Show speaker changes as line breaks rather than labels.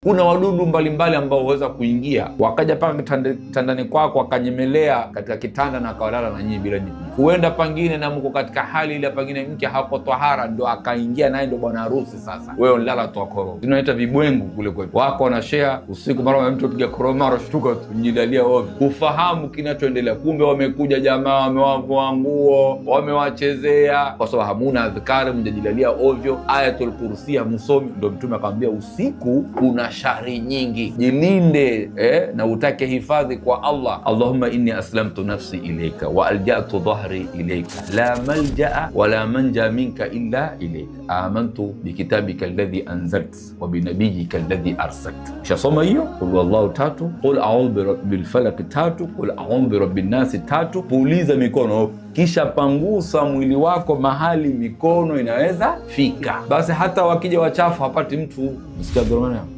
Kuna wadudu mbalimbali ambao huweza kuingia wakaja paka kitandani kwako wakanyemelea katika kitanda na akawalala na nyinyi bila nyinyi. Huenda pangine na mko katika hali ile, pangine mke hako tahara ndo akaingia naye ndo bwana harusi. Sasa wewe unalala tu koro, tunaita vibwengu kule kwetu, wako wana share usiku, mara mtu apiga koro, mara shtuka tujilalia ovyo, kufahamu kinachoendelea. Kumbe wamekuja jamaa wamewavua nguo, wamewachezea, kwa sababu hamuna adhkari, mjajilalia ovyo, Ayatul Kursi hamsomi. Ndo Mtume akamwambia usiku kuna shari nyingi, jilinde na utake hifadhi kwa Allah. Allahumma inni aslamtu nafsi ilaika wa alja'tu dhahri ilaika la malja'a wala manja minka illa ilaika amantu bikitabika alladhi anzalt wa binabiyika alladhi arsalt. Shasoma hiyo qul wallahu 3, qul a'udhu bil falaq 3, qul a'udhu bi rabbin nas 3. Puliza mikono kisha pangusa mwili wako mahali mikono inaweza fika, basi hata wakija wachafu hapati mtu. Msikia Abdurrahman?